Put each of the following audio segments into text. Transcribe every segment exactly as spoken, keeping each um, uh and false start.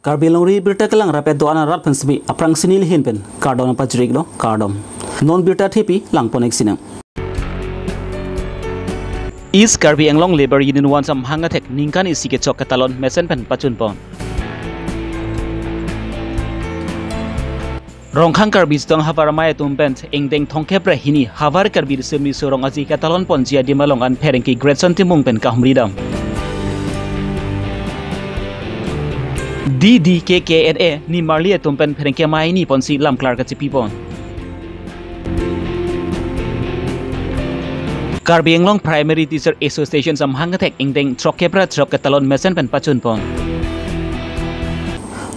Karbi Longri Birta Kelang rapet do-an arat pen semi aphrangsi neli ahin pen kardom pajir-iklo, kardom. Non birta thepi langpon-ik sinang. East Karbi Anglong Labour Union One amahang athek ningkan isi kechok ketalon mesen pen pachunpon. Rongkhang Karbi Jutang Havar Amei atum pen ingdeng thomkep ra hini Havar Karbi Riso Nimso Rong Aje ketalon ponji adim along an pherangke Greatson Timung pen kahumri dam. D D K K N A nimarli atum pen pherangke amei ni ponsi lamklar kachipipon. Karbi Anglong Primary Teacher Association amahang athek ingdeng throkkep ra throk ketalon mesen pen pachunpon.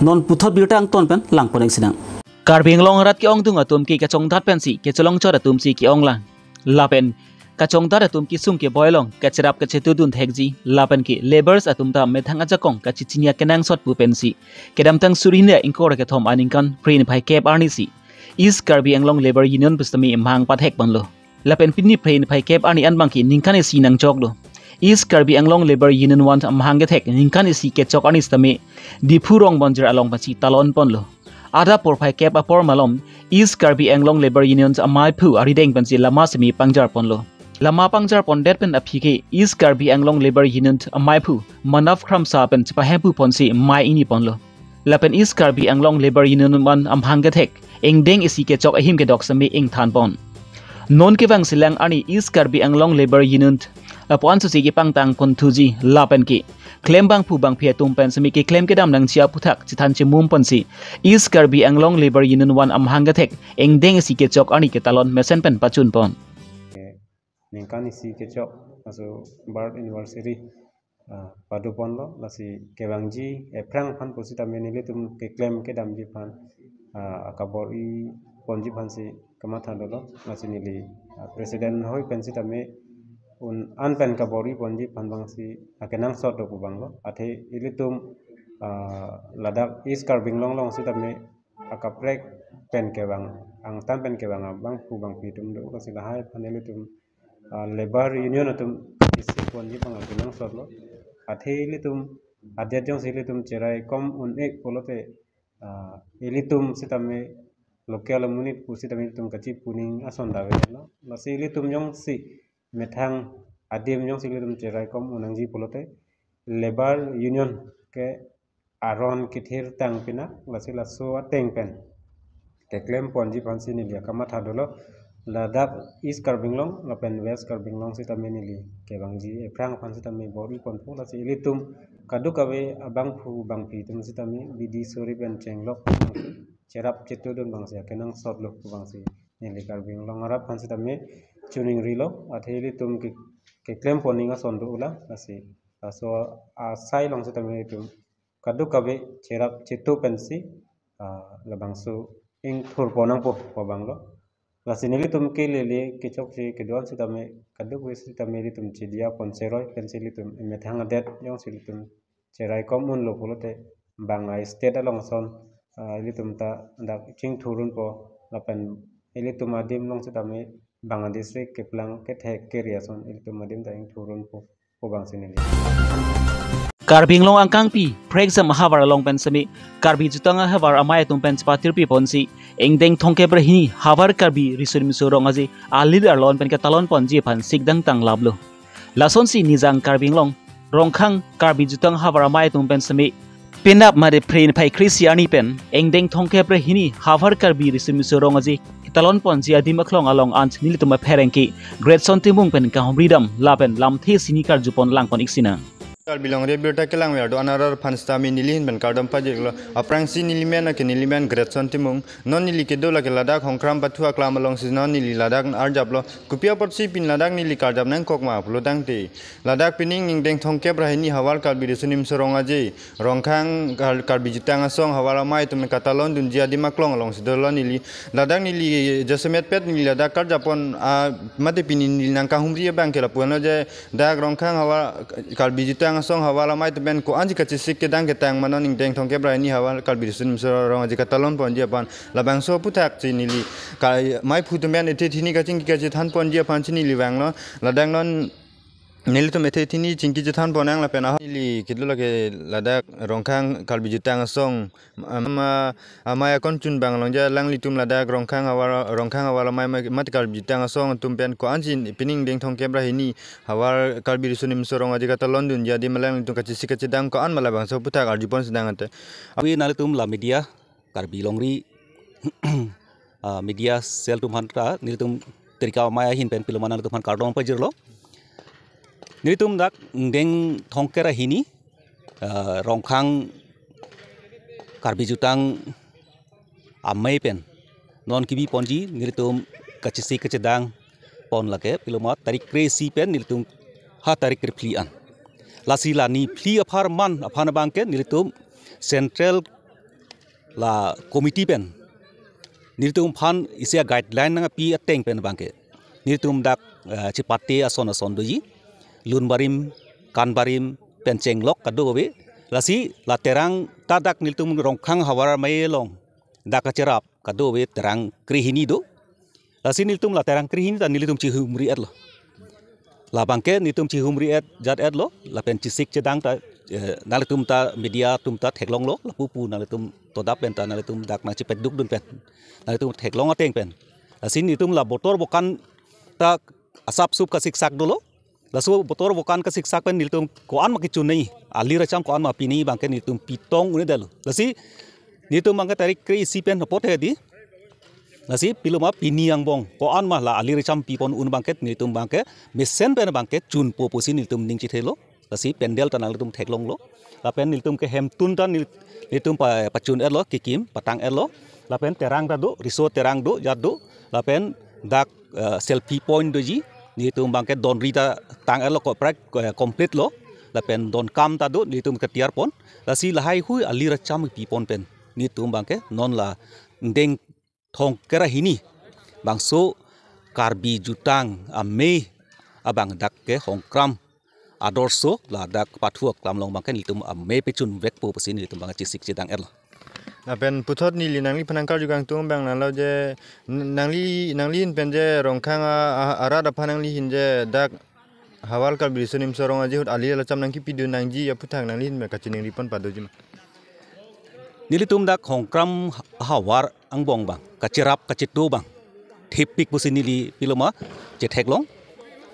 Non puthot birta angton pen langpon-ik sinang. Karbi Anglong arat ke-ongdung atum ke kachongdat pensi kechelong chot atum si ke-ong lang. Lapen kachongdat atum kesung keboi along kacherap kachetudun thekji, lapen ke labourers atum ta methang ajakong kachechini akenangsot pu pensi kedamtang suri hini ingkoi ra kethom aningkan Phre niphai kep arni si East Karbi Anglong Labour Union pusitame amahang pathek ponlo. Lapen pini Phre niphai kep arni an abangke ningkan isi nangjoklo. East Karbi Anglong Labour Union One amahang kethek ningkan isi kechok arni sitame Diphu Rongbanjir along pensi talon ponlo. Adap porphai kep apor malom East Karbi Anglong Labour Union ameiphu arideng pensi lama semi pangjar ponlo. Lama pangjar pondet pen aphi ke East Karbi Anglong Labour Union ameiphu Manav Kramsa pen chepahemphu ponsi mei ingni ponlo. Lapen East Karbi Anglong Labour Union One amahang kethek ingdeng isi kechok ahim kedok semi ingthan pon. Non kevang silang arni East Karbi Anglong Labour Union lapuan susi kepangtang ponthuji lapen ke klem bangphu bangphi atum pen semi keklem kedam nangji aphuthak chethan chemum ponsi East Karbi Anglong Labour Union One amahang kethek ingdeng isi kechok arni ketalon mesen pen pachunpon. Ningkan isi kechok aso birth anniversary, ah, padoponlo, lasi kevangji ephrang aphan pusitame nelitum keklem kedamji aphan, ah, kabor-i ponji aphansi kamatha dolo, lasi neli, ah, president ahoi pen sitame un an pen kabor-i ponji aphan abangsi akenangsot do pu abanglo. Athe ilitum, ah, ladak East Karbi Anglong along sitame akaprek pen kevang, angtan pen kevang abangphu bangphi atum do, lasi lahai aphan ilitum, ah, labour union atum isi ponji abang akenangsotlo. Athe ilitum adet jongsi ilitum cherai kom un-e pulote, ah, ilitum sitame local amonit pusitame ilitum kachipuning ason ta avelo. Lasi ilitum jongsi methang adim jongsi ilitum cherai kom un nangji pulote labour union ke aron kethir tang pina, lasi laso ateng pen keklem ponji aphansi neli akamatha dolo. Ladak East Karbi Anglong lapen West Karbi Anglong sitame neli kevangji ephrang aphan sitame bor-i ponpo, lasi ilitum kadokave abangphu bangphi atum sitame bidi suri pen chenglok cherap chetudun abangsi akenangsotlo pu abangsi neli Karbi Anglong arat aphan sitame choningrilo. Athe ilitum ke, keklem ponji ason do-olang, lasi laso asai along sitame ilitum kadokave cherap chetu pensi, ah, labangso ingthurpon nangpo pu abanglo. Lasi nelitum kelele kechokche kedo-an sitame kadokave sitame ilitum chediya pon cheroi pensi ilitum methang adet jongsi ilitum cherai kom unlo pulote bang a-state along ason, ah, ilitum ta dak chingthurunpo lapen ilitum adim along sitame bang a-district keplang kethek keri ason ilitum adim ta ingthurunpo pu abangsi neli. Karbi Anglong angkangpi Phre Exam Havar along pen semi Karbi Jutang Havar Amei atum pen chepatirpi ponsi ingdeng thomkep ra hini Havar Karbi Riso Nimso Rong Aje alir arlo-an pen ketalon ponji aphan sikdang tanglaplo. Lasonsi Nijang Karbi Anglong Rongkhang Karbi Jutang Havar Amei atum pen semi penap mate Phre niphai kre-isi arni pen ingdeng thomkep ra hini Havar Karbi Riso Nimso Rong Aje ketalon ponji adim aklong along an nelitum apherangke Greatson Timung pen kahumri dam lapen lamthe isi ni karjupon langpon-ik sinang. Karbi Longri Birta Kelang ver do-an arat aphan sitame neli ahin pen kardom pajir-iklo. Aphrangsi neli men ake neli men Greatson Timung. Non neli kedo lake ladak Hongkram pathu aklam alongsi non neli ladak arjaplo. Kopi apotsi pini ladak neli karjap nangkok ma pulo tangte, ladak pining ingdeng thomkep ra hini Havar Karbi Riso Nimso Rong Aje Rongkhang Kar-, Karbi Jutang Asong Havar Amei atum ketalon dunji adim aklong alongsi dolo neli. Ladak neli jasemet pet neli ladak karjapon, ah, mate pini neli nangkahumri abang ke lapu-anlo je dak Rongkhang Havar Karbi Jutang Asong Havar Amei atum pen ko-ansi kachesik kedang ketang ma non ingdeng thomkep ra hini Havar Karbi Riso Nimso Rong Aje ketalon ponji aphan labangso aphuthaksi neli ka-, meiphu atum pen ethe thini kachingki kachethan ponji aphansi neli vanglo. Ladak non Nelitum ethe thini chingki chethan ponnang lapen ahok neli kitlo lake ladak Rongkhang Karbi Jutang Asong ama amai akon chun bang longja alanglitum ladak Rongkhang havar Rongkhang havar amai amai mat Karbi Jutang Asong atum pen ko-ansi pining deng thomkep ra hini havar Karbi Riso Nimso Rong Aje katalon dunji adim alanglitum kachesik kachedang ko-an ma labangso aphuthak arjupon sedang ante. Awi nanglitum la media Karbi Longri ah, media cell atum aphan ta nelitum Terika Amei ahin pen piloma nanglitum aphan kardom pajirlo. Nelitum dak deng thomkep ra hini ah, Rongkhang Karbi Jutang Amei pen non kebi ponji nelitum kachesik kachedang pon lake piloma tarik kre-isi pen nelitum ha tarik krephli an. Lasi la niphli apharman aphan abangke nelitum central la committee pen nelitum aphan isi a-guideline nangpi ateng pen abangke nelitum dak eh, chepate ason ason doji, lun barim, kan barim pen chenglok kadokave. Lasi la Terang ta dak nelitum Rongkhang havar amei along dak kacherap kadokave Terang kre hini do. Lasi nelitum la Terang kre hini ta nelitum chihumri-etlo. Labangke nelitum chihumri-et jat-etlo lapen chesik chedang ta eh, nanglitum ta media atum ta theklonglo, lapu pu nanglitum todap pen ta nanglitum dak nangchepeduk dun pen, nanglitum theklong ateng pen. Lasi nelitum la botor bokan ta asap sup kasiksak dolo. Laso botor bokan kasiksak pen nelitum ko-an ma kechun nangji, alir acham ko-an ma pi nangji abangke nelitum pitong un-edetlo. Lasi nelitum abangke tarik kre-isi pen apot hedi. Lasi piloma pini angbong ko-an ma la alir acham pipon un abangke nelitum abangke mesen pen abangke chunpo pusi nelitum ning chethelo. Lasi pandal ta nanglitum theklonglo. Lapen nelitum ke hemtun ta nel- nelitum pa- pachun-etlo, kekim patang-etlo. Lapen terang ta do, riso terang do, jat do. Lapen dak eh, selfie point doji, nelitum abangke donri ta tang-etlo, ko prak eh, complete lo. Lapen donkam ta do, nelitum ketiar pon. Lasi lahai hui alir acham pipon pen nelitum abangke non la deng thomkep ra hini bangso Karbi Jutang Amei abang dak ke Hongkram Adorso ladak pathu aklam along abangke nelitum amei pechunvekpo pusi nelitum abang chesik chedang-etlo. Lapen puthot neli nangliphan nangkarju kangtung abang nanglo je n- nangli nangli ahin pen je Rongkhang a- a- arat aphan nangli ahin je dak havar Karbi Riso Nimso Rong Aje ahut alir acham nangkepidun nangji aphuthak nangli ahin pen kachiningri pon padoji ma? Nelitum dak Hongkram havar angbong abang kacherap kacheto abang thepik pusi neli piloma chetheklong.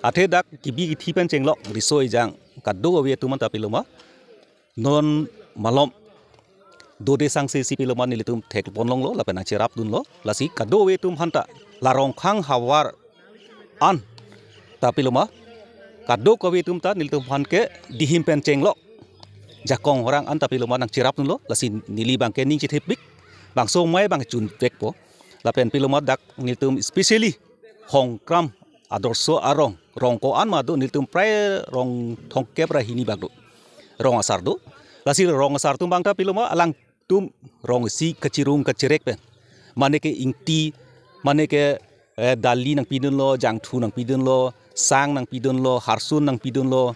Athe dak kebi kethe pen chenglok riso ejang kadokave atum anta piloma non malom dode sangse si piloma nelitum thekpon longlo lapen nangcherap dunlo. Lasi kadokave atum aphanta la Rongkhang havar an ta piloma kadokave atum ta nelitum aphan ke dihim pen chenglok jakong orang an ta piloma nangcherap dunlo. Lasi neli abangke ning chethepik, bangso amei abang chunvekpo. Lapen piloma dak nelitum specially Hongkram Adorso arong, rong ko-an ma do, nelitum prai rong thomkep ra hini bak do, rong asar do. Lasi rong asar atum abang ta piloma alangtum rong isi kachirung kacherek pen, mane ke ingti, mane ke eh, dali nangpidunlo, jangthu nangpidunlo, sang nangpidunlo, harsun nangpidunlo.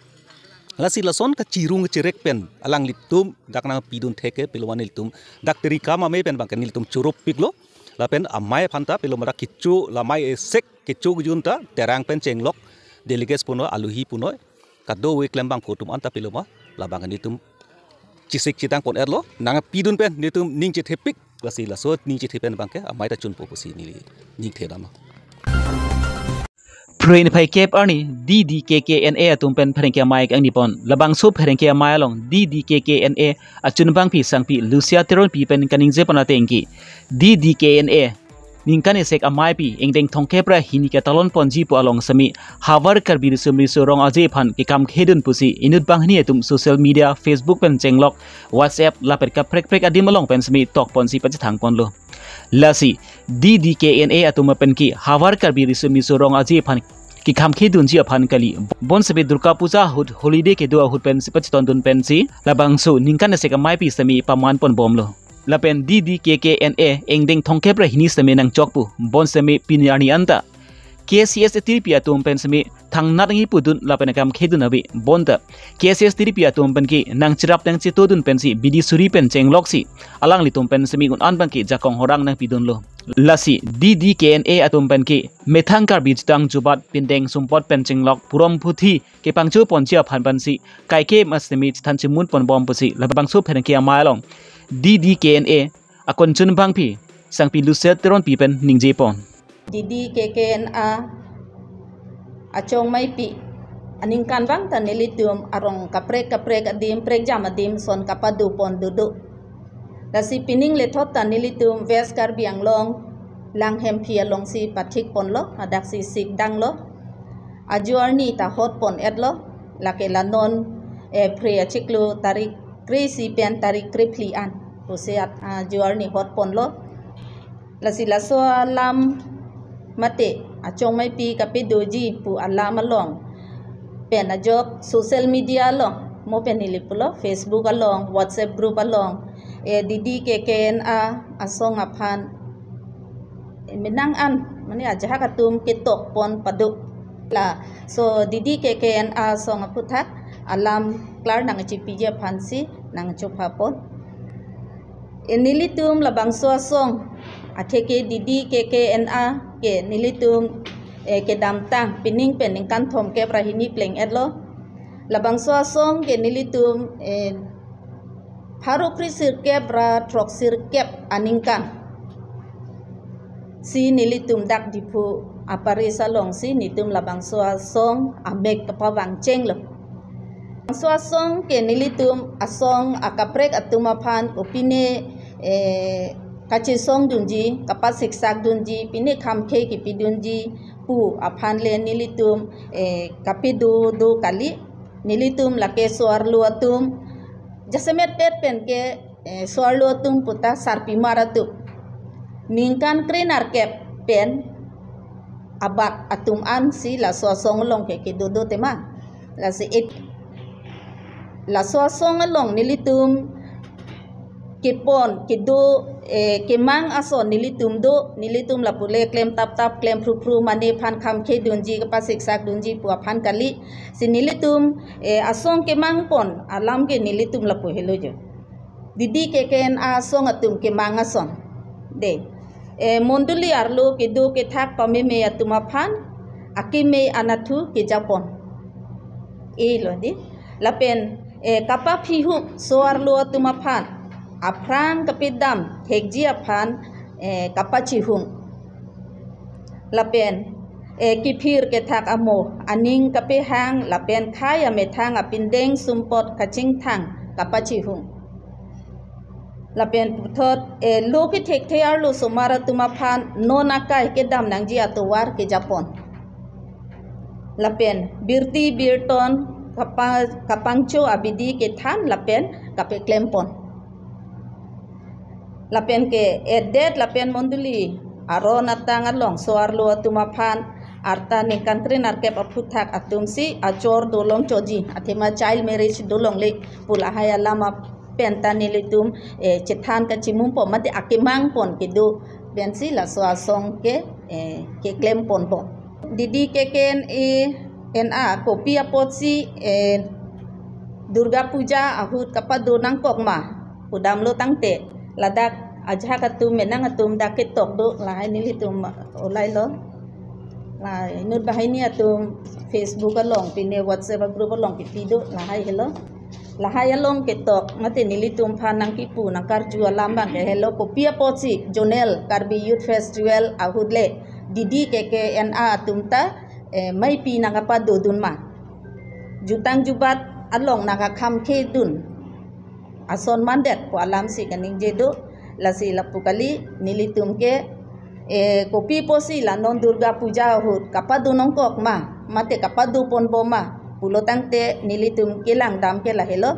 Lasi lason kachirung kacherek pen alanglitum dak nangpidun thek ke piloma nelitum dak Terika Amei pen abangke nelitum chorop piklo. Lapen amei aphanta piloma dak kecho, la amei esek kecho kejun ta terang pen chenglok, delegates punoi, aluhi punoi, kadokave klembangpo atum anta piloma labang nelitum chesik chedang pon-etlo, nangpidun pen nelitum ning chethepik. Lasi laso ning chethe pen abangke amei ta chunpo pusi neli ning thedamlo. Phrui niphai kep arni D D K K N A atum pen pherangke amei kangni pon. Labangso pherangke amei along D D K K N A achunbangpi sangpi Lucia Teronpi pen kaningje pon atengke, D D K N A ningkan esek ameipi ingdeng thomkep ra hini ketalon ponji pu along semi havar Karbi Riso Nimso Rong Aje aphan kekam khedun pusi inut banghini atum social media, Facebook pen chenglok, WhatsApp lapen kaprek prek adim along pen semi tok ponsi pachethang ponlo. Lasi D D K N A atum pen ke havar Karbi Riso Nimso Rong Aje aphan kekam khedunji aphan kali, bonsemi Durga Puja ahut holiday kedo ahut pensi pachetondun pensi labangso ningkan esek ameipi semi paman ponbomlo. Lapen D D K K N A ingdeng thomkep ra hini semi nangchok pu, bonsemi pini arni anta K S S A T D P atum pen simi thangnat nangji pudun lapen akam khedun ave bonta K S S A T D P atum pen ke nangcherap nangchetodun pensi bidi suri pen chenglok si alanglitum pen simi un-an abang ke jakong horang nangpidunlo. Lasi D D K N A atum pen ke methang Karbi jutang jubat pindeng sumpot pen chenglok purom phuthi kepangcho ponji aphan pensi kaike mas simi chethan chimun ponbom pusi labangso pherangke amei along D D K N A akonchun bangpi Sangpi Lucia Teronpi pen ningje pon. D D K K N A achongmeipi aningkanvang ta nelitum arong kaprek kaprek adim prekjam adim son kapado pon dodo. Lasi pining lethot ta nelitum West Karbi Anglong Langhemphi alongsi pathik ponlo, hadaksi sikdanglo. Ajo arni ta hot pon-etlo, lake la non, eh, Phre achiklo tarik kre-isi pen tarik krephli an pusi at, ajo arni hot ponlo. Lasi laso alam mate achongmeipi kapedoji pu alam along pen ajok social media along mo pen neli pulo, Facebook along, WhatsApp group along, eh, D D K K N A asong aphan, eh, menang an mane ajahak atum ketok pon pado. Laso D D K K N A asong aphuthak alam klar nangchipiji aphansi nangchopha pon. Eh, nelitum labangso asong atheke D D K K N A ke nelitum, eh, kedamtang pining pen ningkan thomkep ra hini pleng-etlo. Labangso asong ke nelitum, eh, pharo kre sirkep ra throk sirkep aningkan si nelitum dak Diphu a-parish alongsi nelitum labangso asong amek kapavangchenglo. Labangso asong ke nelitum asong akaprek atum aphan kopine, eh, kachesongdunji, kapasiksak dunji, pine khamkhe kipidunji pu aphan le nelitum, eh, kapedo do kali. Nelitum lake so-arlo atum jasemet pet pen ke, eh, so-arlo atum puta sarpimar atum. Ningkan krenerkep pen abak atum ansi laso asong along ke kedo do tema. Lasi et laso asong along nelitum kepon kedo, eh, kemang ason nelitum do, nelitum lapu le klem tap tap, klem phru phru, mane aphan khamkhe dunji, kapasiksak dunji pu aphan kali. Si nelitum, eh, asong kemang pon alam ke nelitum lapu helo jo. D D K K N A asong atum kemang ason. De. Eh, mondoli arlo kedo kethak pameme atum aphan akeme anatthu kejapon. Elo di. Lapen, eh, kapaphihuk so-arlo atum aphan aphrang kapedam thekji aphan, eh, kapachihung. Lapen, eh, kephir kethak amo aning kapehang lapen khei amethang apindeng sumpot kachingthang kapachihung. Lapen puthot, eh, lo kethekthe arlo osomar atum aphan non akai kedam nangji atovar kejapon. Lapen birti birton kapa-, kapangcho abidi kethan lapen kapeklempon. Lapen ke edet lapen mondoli aron atang along so-arlo atum aphan arta ningkan krenerkep aphuthak atumsi achor dolong choji, athema child marriage dolongle pu lahai alam ap- pen ta nelitum, eh, chethan kachimumpo mate akemang pon kedo pensi laso asong ke, eh, keklem ponpo. D D K K N A kopi apotsi, eh, Durga Puja ahut kapado nangkok ma pudamlo tangte ladak ajahak atum menang atum dak ketok do, lahai nelitum olailo. La inut banghini atum Facebook along pine WhatsApp group along kipi do, lahai helo. Lahai along ketok mate nelitum aphan nangkipu nangkarju alam abang ke helo, kopi apotsi Zonal Karbi Youth Festival ahut le D D K K N A atum ta, eh, meipi nangkapado dun ma. Jutang jubat along nangkakhamkhe dun ason mandet pu alamsi kaningje do. Lasi lapu kali, nelitum ke, eh, kopi apotsi la non Durga Puja ahut kapado nangkok ma mate kapado ponbom ma pulo tangte nelitum kelangdam ke lahelo.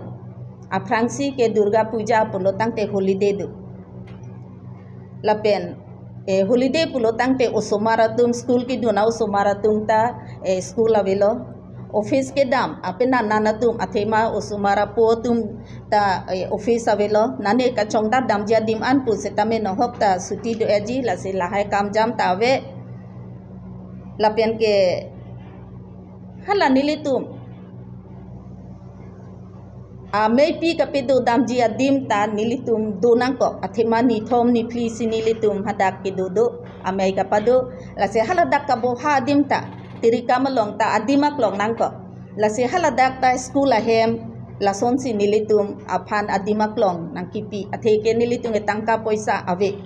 Aphrangsi ke Durga Puja pulo tangte holiday do. Lapen, eh, holiday pulo tangte osomar atum school kedun a-osomar atum ta, eh, school avelo. Office kedam apenan nan atum athema osomar apo atum ta, eh, office avelo. Nane kachongdat damji adim an pu setame nohok ta suti do-etji, lasi lahai kamjam ta ave. Lapen ke hala nelitum ameipi kapedo damji adim ta nelitum do nangkok. Athema nithom niphli si nelitum hadak kedo do, amei kapado. Lasi haladak kaboha adim ta tirikam along ta adim aklong nangkok. Lasi haladak ta school ahem, lasonsi nelitum aphan adim aklong nangkipi. Atheke nelitum ke tangka poisa ave.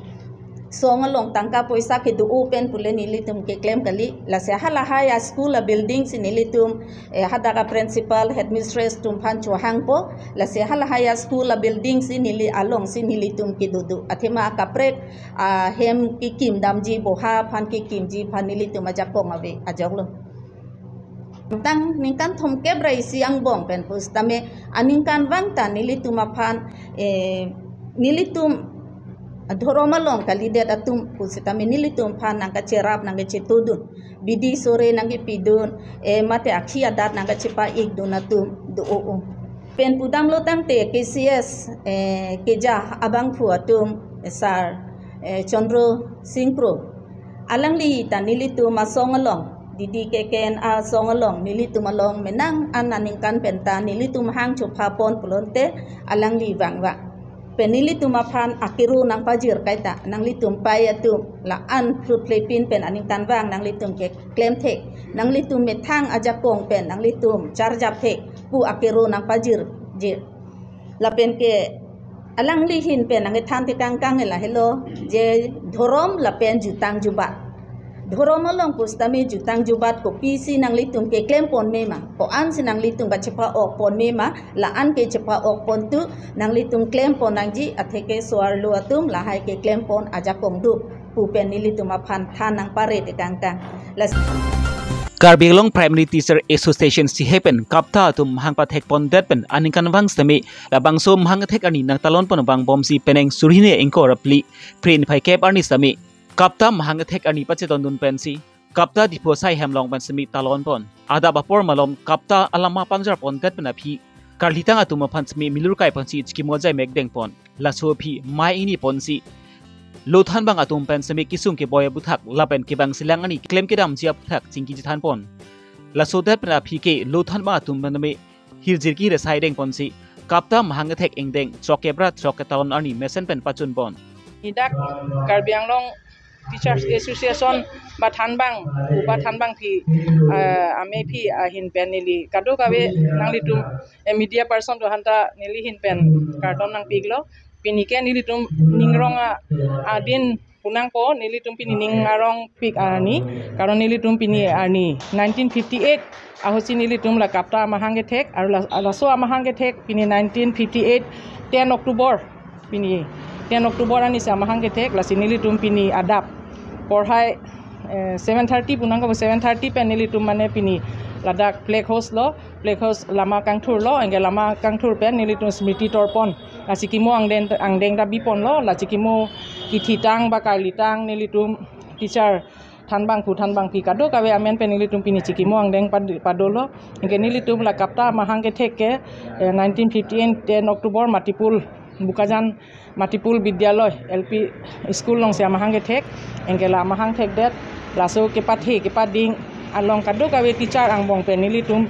Song along tangka poisa kedo-o pen pule nelitum keklem kali. Lasi halahai a school a building si nelitum, eh, hadak a principal, headmistress atum aphan chohangpo. Lasi halahai a school a building si neli along si nelitum kedo do. Athema kaprek ahem kekim damji, boha aphan kekimji aphan nelitum ajakong ave, ajok lo. Tang ningkan thomkep ra isi angbong pen pusitame aningkanvang ta nelitum aphan, eh, nelitum dhorom along kalidet atum pusitame nelitum aphan nangkacherap nangkachetodun, bidi sore nangkepidun, eh, mate akhi adat nangkachepa-ikdun atum do-o. Pen pudamlo tangte K C S, eh, keja abangphu atum, eh, sir, eh, Chandra Singh Kro. Alangli ta nelitum asong along, didi keken asong along, nelitum along menang an aningkan pen ta nelitum hang chopha pon pulote alangli vangvang. Pen nelitum aphan akero nangpajir kaita, nanglitum pai atum la-an phlutphlepin pen aningkanvang nanglitum keklem thek, nanglitum methang ajakong pen nanglitum charjap thek pu akero nangpajirjir. Lapen ke alangli ahin pen nangkethan tekangkang lahelo, je dhorom lapen jutang jubat. Dhorom along pusitame jutang jubat kopisi nanglitum keklem pon mema, ko-ansi nanglitum kachepa-ok pon mema, la-an kechepa-ok pon tu nanglitum klem pon nangji, atheke so-arlo atum lahai keklem pon ajakong do pu pen nelitum aphan than nangpare tekangkang. Las- Karbi Anglong Primary Teacher Association C H A pen KAPTA atum mahang pathek pondet pen aningkanvang sitame labangso mahang kethek arni nangtalon pon vangbomsi penang suri hini ingkoi ra phli, Phre niphai kep arni sitame KAPTA mahang kethek arni pachetondun pensi KAPTA Diphu asai hem along pen sitame talon pon. Adap apor malom KAPTA alama panjar pondet pen aphi karlitang atum aphan sitame milur kai ponsi chikimo ajai mekdeng pon. Laso aphi mei ingni ponsi lo thanbang atum pen sitame kesung keboi aputhak lapen kevang selang arni klem kedamji aputhak chingki chethan pon. Laso det pen aphi ke lo thanbang atum pen sitame hirjirki resai deng ponsi KAPTA mahang kethek ingdeng throk kep ra throk ketalon arni mesen pen pachun pon. Idak Karbi Anglong Teachers Association ba thanbang, uba thanbang aphi, eh, amei aphi ahin pen neli kadokave nanglitum, eh, media person do-an ta neli ahin pen kardom nangpi-iklo. Pini ke nelitum ning arong a, adin punangpo, nelitum pini ning arong pik arni, karon nelitum pini arni nineteen fifty-eight ahutsi nelitum la KAPTA amahang kethek, aru la, laso amahang kethek pini nineteen fifty-eight ten October, pini ten October arnisi amahang kethek, lasi nelitum pini adap porhai, eh, seven thirty punangkok, seven thirty pen nelitum mane pini ladak flag hoist lo, flag hoist lama kangthurlo, anke lama kangthur pen nelitum smriti torpon, la chikimo angdeng, angdeng ta biponlo, la chikimo kethitang ba karlitang nelitum teacher thanbangphu thanbangpi kadokave amen pen nelitum pini chikimo angdeng pad-, padolo. Anke nelitum la KAPTA amahang kethek ke, eh, nineteen fifty-eight ten October Matipul, Bokajan Matipul Vidyalaya L P School alongsi amahang kethek. Anke la amahang thekdet, laso kepathe kepading along kadokave teacher angbong pen nelitum,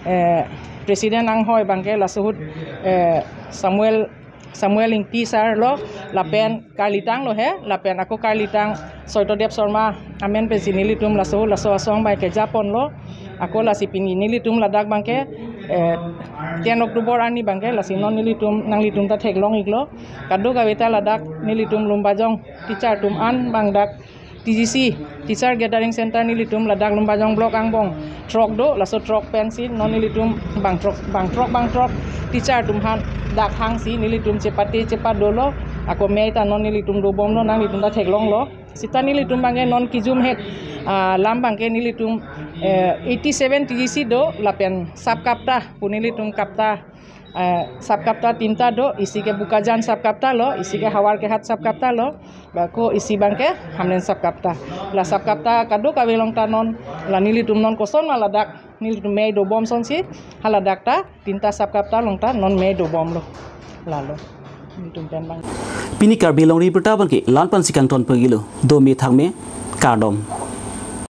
eh, President anghoi abangke laso ahut, eh, Samuel Samuel Ingti sir lo, lapen karlitang lo he, lapen ako karlitang Soito Deb Sharma amen pensi nelitum laso, laso asong abangke japonlo. Ako lasi pini nelitum ladak abangke, eh, ten October arni abangke, lasi non nelitum, nanglitum ta theklong-iklo. Kadokave ta ladak nelitum Lumbajong teacher atum an abang dak T G C, Teacher Gathering Center nelitum ladak Lumbajong Block angbong throk do, laso throk pensi non nelitum bang throk, bang throk, bang throk teacher atum aphan dak hangsi nelitum chepate chepadolo, ako mei ta non nelitum dobomlo, nanglitum ta theklonglo. Seta nelitum abangke non kejum het, ah, alam abangke nelitum, eh, eighty-seven T G C do, lapen sub KAPTA pu nelitum KAPTA, eh, sub KAPTA tinta do, isi ke Bokajan sub KAPTA lo, isi ke Howraghat sub KAPTA lo, ba ako isi abangke Hamren sub KAPTA. La sub KAPTA kadokave along ta non, la nelitum non kosonma ladak nelitum mei dobom asonsi, haladak ta tinta sub KAPTA along ta non mei dobomlo. Lalo nelitum pen abang. Pini Karbi Longri Abirta abangke la-an pensi kangton pagilo. Dome thakme, kardom.